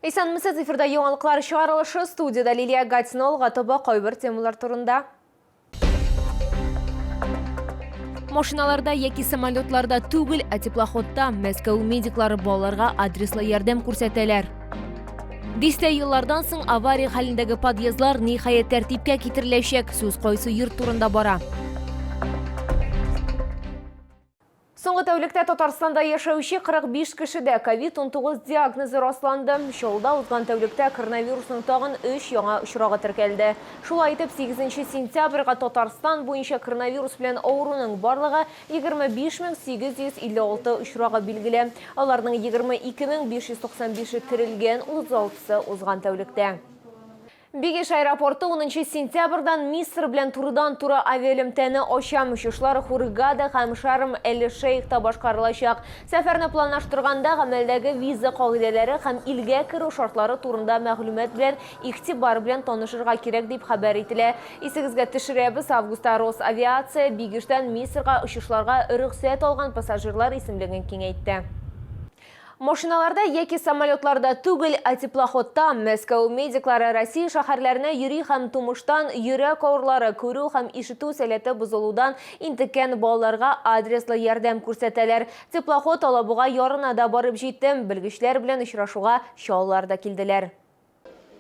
Исәнмесез, эфирда яңалыклар чыгарылышы, студиядә Лилия Гатина. Алга таба кайбер темалар турында. Машиналарда яки самолетларда түгел, ә теплоходта Мәскәү медиклары балаларга адреслы ярдәм күрсәтәләр. Дистә еллардан соң авария хәлендәге подъездлар ниһаять тәртипкә китереләчәк. Сүз кайсы йорт турында бара? Соңгы тәүлектә Татарстанда яшәүче 45 кешедә ковид-19 диагнозы расланды. Чаллыда узган тәүлектә коронавирусның тагын өч яңа очрагы теркәлде. Шулай итеп, 8 сентябрьгә Татарстан буенча коронавирус белән авыруның барлыгы 25 856 очрагы билгеле. Аларның 22 595-е терелгән, 36-сы узган тәүлектә. Бигеш аэропорты унынчы сентябрьдан Мисыр белән турыдан-туры авиаэлемтәне ача. Очышлар Хургада һәм Шарм-эль-Шейхта башкарылачак. Сәфәрне планлаштырганда гамәлдәге виза кагыйдәләре һәм илгә керү шартлары турында мәгълүмат белән игътибар белән танышырга кирәк, дип хәбәр ителә. Исегезгә төшерәбез, августта Росавиация Бигештән Мисырга очышларга рөхсәт алган пассажирлар исемлеген киңәйтте. Машиналарда яки самолетларда түгел, ә теплоходта. Мәскәү медиклары Россия шәһәрләренә йөри һәм тумыштан йөрәк авырлары, күрү һәм ишетү сәләте бозылудан интеккән балаларга адреслы ярдәм күрсәтәләр. Теплоход Алабуга ярына да барып җитте. Белгечләр белән очрашуга Чаллылар да килделәр.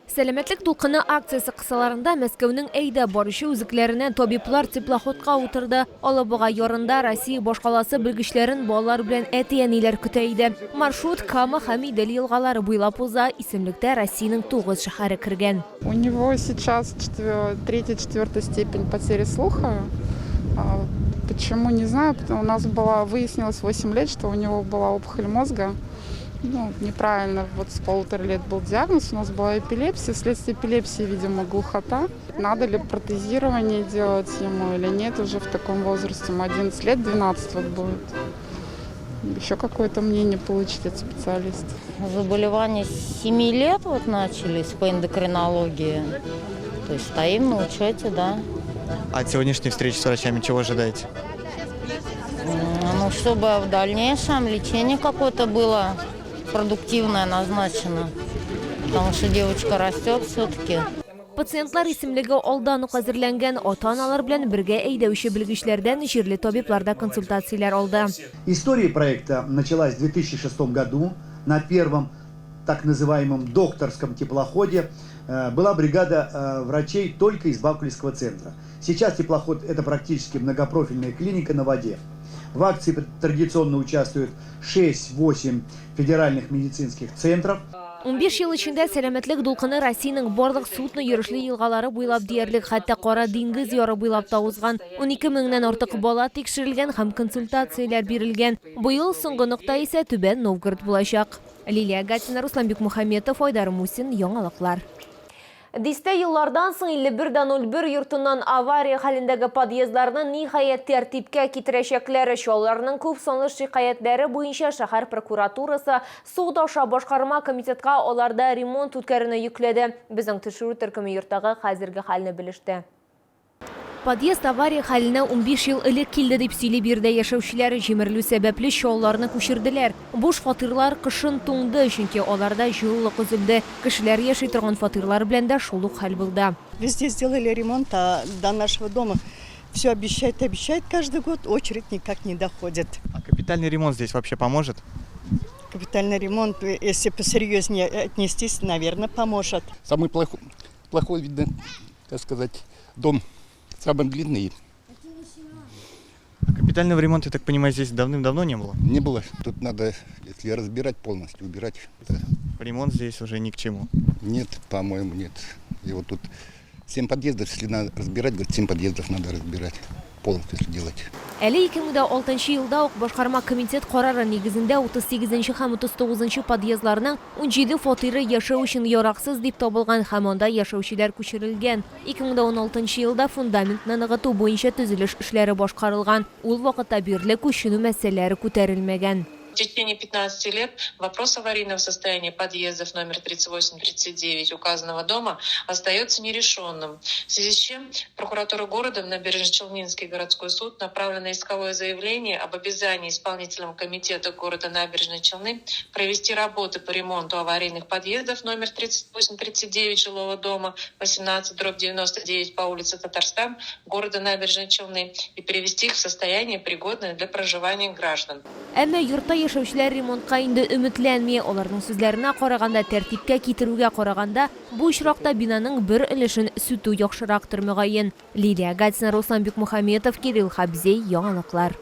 Сәламәтлек дулкыны акциясе кысаларында Мәскәүнең әйдәп баручы үзәкләренә табиблар теплоходка утырды. Алабуга ярында Россия башкаласы белгечләрен балалар белән әти-әниләр көтә иде. Маршрут Кама һәм Идел елгалары буйлап уза, исемлектә Россиянең тугыз шәһәре кергән. У него сейчас третья-четвертая степень потери слуха. Почему, не знаю. У нас была, выяснилось в 8 лет, что у него была опухоль мозга. Ну, неправильно, вот с полутора лет был диагноз, у нас была эпилепсия, вследствие эпилепсии, видимо, глухота. Надо ли протезирование делать ему или нет уже в таком возрасте, ему 11 лет, 12 вот будет. Еще какое-то мнение получить от специалиста. Заболевания с 7 лет вот начались по эндокринологии. То есть стоим на учете, да. А от сегодняшней встречи с врачами чего ожидаете? Ну, чтобы в дальнейшем лечение какое-то было продуктивное назначено. Потому что девочка растет все-таки. Пациентлар исемлеге алдан ук әзерләнгән, ата-аналар белән бергә әйдәүче белгечләрдән җирле табиблар да консультацияләр алды. История проекта началась в 2006 году на первом так называемом докторском теплоходе. Была бригада врачей только из Бакулевского центра. Сейчас теплоход – это практически многопрофильная клиника на воде. В акции традиционно участвуют 6-8 федеральных медицинских центров. 15 ел эчендә Сәламәтлек дулкыны Россиянең барлык судно йөрешле елгалары буйлап диярлек, хәтта Кара диңгез яры буйлап та узган. 12 меңнән артык бала тикшерелгән һәм консультацияләр бирелгән. Быел соңгы нокта исә Түбән Новгород булачак. Лилия Гатина, Руслан Бикмухаметов, Айдар Мусин, Яңалыклар. Дистә еллардан соң 51 дә 01 йортыннан авария хәлендәге подъездларны ниһаять тәртипкә китерәчәкләр. Чаллыларның күп санлы шикаятьләре буенча шәһәр прокуратурасы суд аша башкарма комитетка аларда ремонт үткәрүне йөкләде. Безнең төшерү төркеме йорттагы хәзерге хәлне белеште. Подъезд авария хәленә 15 ел элек килде, дип сөйли биредә яшәүчеләр. Җимерелү сәбәпле, чалларны күчерделәр. Буш фатирлар кышын туңды, чөнки аларда җылылык өзелде. Кешеләр яши торган фатирлар белән дә шул ук хәл булды. Везде сделали ремонт, а до нашего дома все обещают, обещают каждый год, очередь никак не доходит. А капитальный ремонт здесь вообще поможет? Капитальный ремонт, если посерьезнее отнестись, наверное, поможет. Самый плохой, плохой видно, так сказать, дом самый длинный. А капитального ремонта, я так понимаю, здесь давным-давно не было? Не было. Тут надо, если разбирать полностью, убирать. Это... Ремонт здесь уже ни к чему? Нет, по-моему, нет. И вот тут 7 подъездов, если надо разбирать, говорит, 7 подъездов надо разбирать полностью, если делать. Әле 2006 елда ук башкарма комитет карары нигезендә 38 нче һәм 39 нчы подъездларның 17 фатиры яшәү өчен яраксыз дип табылган һәм анда яшәүчеләр күчерелгән. 2016 елда фундаментны ныгыту буенча төзелеш эшләре башкарылган, ул вакытта бирле күченү мәсьәләләре күтәрелмәгән. В течение 15 лет вопрос аварийного состояния подъездов номер 38-39 указанного дома остается нерешенным. В связи с чем прокуратура города в Набережно-Челнинский городской суд направлено исковое заявление об обязании исполнительного комитета города Набережные Челны провести работы по ремонту аварийных подъездов номер 38-39 жилого дома 18/99 по улице Татарстан города Набережные Челны и привести их в состояние, пригодное для проживания граждан. Әмма йортта яшәүчеләр ремонтка инде өметләнми. Аларның сүзләренә караганда, тәртипкә китерүгә караганда, бу очракта бинаның бер өлешен сүтү яхшырактыр, мөгаен. Лилия Гатина, Руслан Бикмухаметов, Кирилл Хабзей, Яңалыклар.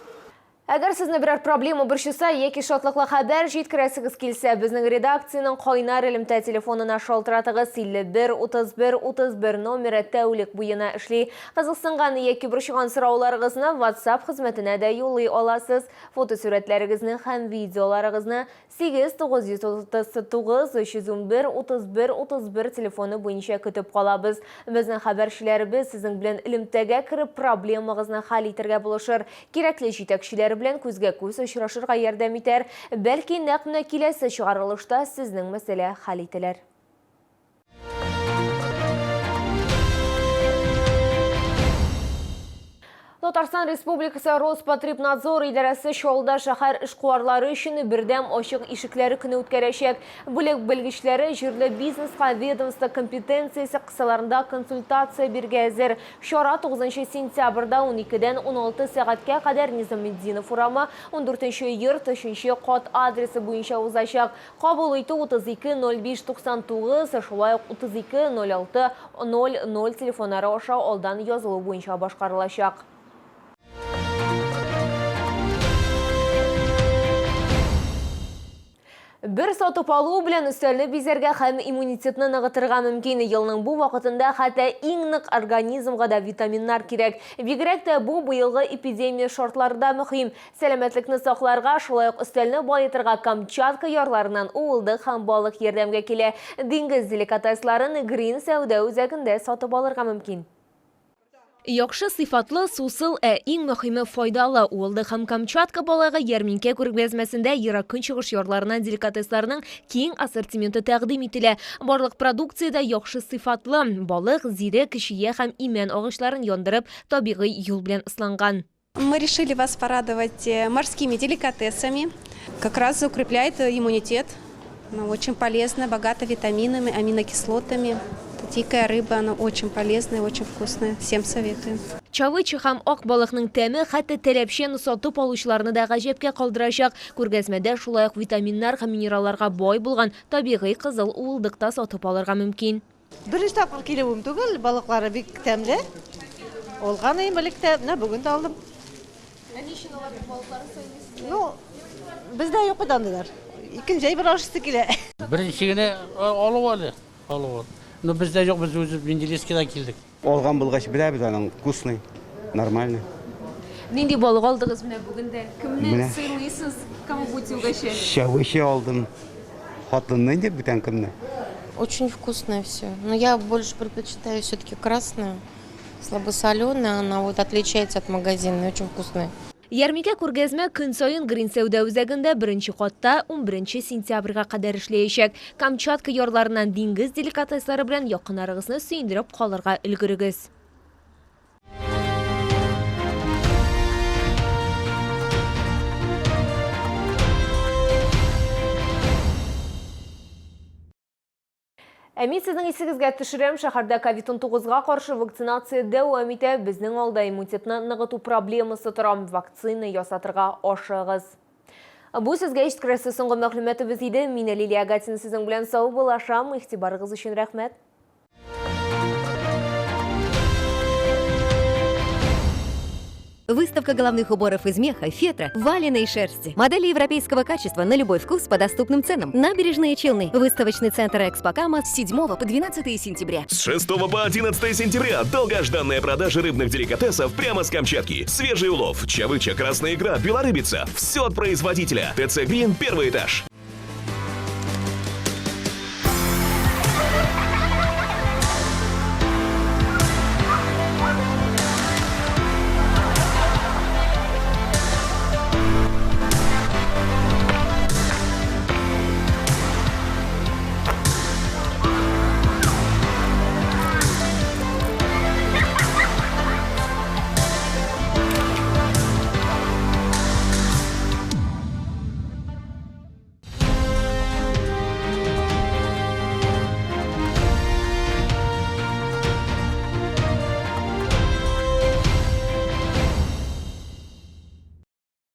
Әгәр сезне берәр проблема борчыса яки шатлыклы хәбәр җиткерәсегез килсә, безнең редакциянең кайнар элемтә телефонына шалтыратыгыз, 51 31 31 номеры тәүлек буена эшли. Кызыксынган яки борчыган сорауларыгызны WhatsApp хезмәтенә дә юллый аласыз. Фотосурәтләрегезне һәм видеоларыгызны 8 939 311 31 31 телефоны буенча көтеп калабыз. Безнең хәбәрчеләребез сезнең белән элемтәгә кереп, проблемагызны хәл итәргә булышыр, кирәкле җитәкчеләр белән күзгә-күз очрашырга ярдәм итәр. Бәлки, нәкъ менә киләсе чыгарылышта сезнең мәсьәлә хәл ителер. Татарстан Республикасы Роспотребнадзор идарәсе Чаллыда шәһәр эшкуарлары өчен бердәм ачык ишекләре көне үткәрәчәк. Бүлек белгечләре җирле бизнеска ведомство компетенциясе кысаларында консультация бирергә әзер. Чара 9 сентябрьдә 12-дән 16 сәгатькә кадәр Низаметдинов урамы, 14 нче йорт, 3 нче кат адресы буенча узачак. Кабул итү 32 05 99, шулай ук 32 06 00 телефоннары аша алдан язылу буенча башкарылачак. Бер сатып алу белән өстәлне бизәргә һәм иммунитетны ныгытырга мөмкин. Елның бу вакытында хәтта иң нык организмга да витаминнар кирәк. Бигрәк тә бу быелгы эпидемия шартларында мөһим. Сәламәтлекне сакларга, шулай ук өстәлне баетырга Камчатка ярларыннан уылдык һәм балык ярдәмгә килә. Диңгез деликатесларын Грин сәүдә үзәгендә сатып алырга мөмкин. Яхшы сыйфатлы, сусыл, ә иң мөһиме файдалы уылдык һәм Камчатка балыгы ярминкә күргәзмәсендә Ерак Көнчыгыш ярларыннан деликатесларның киң ассортименты тәкъдим ителә. Барлык продукция дә яхшы сыйфатлы. Балык, зирек, чия һәм имән агачларын яндырып, табигый юл белән ысланган. Мы решили вас порадовать э, морскими деликатесами. Как раз укрепляет иммунитет. Она очень полезна, богата витаминами, аминокислотами. Дикая рыба, она очень полезная, очень вкусная. Всем советую. Чавыча һәм ак балыкның тәме хәтта таләпчән сатып алучыларны да гаҗәпкә калдырачак. Күргәзмәдә шулай ук витаминнар һәм минералларга бай булган табигый кызыл уылдык та сатып алырга мөмкин. Беренче тапкыр килүем түгел, балыклары бик тәмле. Алган идем элек тә, менә бүген дә алдым. Ә ни өчен алар балыкларын сайлыйсыз? Ну, бездә юк бит андыйлар. Икенче әйбер ашыйсы килә. Беренче генә алу әле, алу. Ну, бездә юк, без үзебез Менделеевскидан килдек. Алган булгач беләбез аның вкусный, нормальный. Нинди балык алдыгыз менә бүген дә? Кемне сыйлыйсыз? Кому будете угощать? Чавыча алдым. Хатынны инде бүтән кемне. Очень вкусное все. Но я больше предпочитаю все-таки красную, слабосоленая. Она вот отличается от магазинной, очень вкусная. Ярминкә күргәзмә көн саен Грин сәүдә үзәгендә беренче катта унберенче сентябрьгә кадәр эшләячәк. Камчатка ярларыннан диңгез деликатеслары белән якыннарыгызны сөендереп калырга өлгерегез. Ә мин сезнең исегезгә төшерәм, шәһәрдә ковид-19-га каршы вакцинация дәвам итә. Безнең алда иммунитетны ныгыту проблемасы тора. Вакцина ясатырга ашыгыз. Бу сезгә җиткерәсе соңгы мәгълүматыбыз иде. Мин Лилия Гатина сезнең белән саубуллашам. Игътибарыгыз өчен рәхмәт. Выставка головных уборов из меха, фетра, валеной шерсти. Модели европейского качества на любой вкус по доступным ценам. Набережные Челны. Выставочный центр «Экспокама» с 7 по 12 сентября. С 6 по 11 сентября долгожданная продажа рыбных деликатесов прямо с Камчатки. Свежий улов, чавыча, красная икра, белорыбица. Все от производителя. ТЦ «Грин», первый этаж.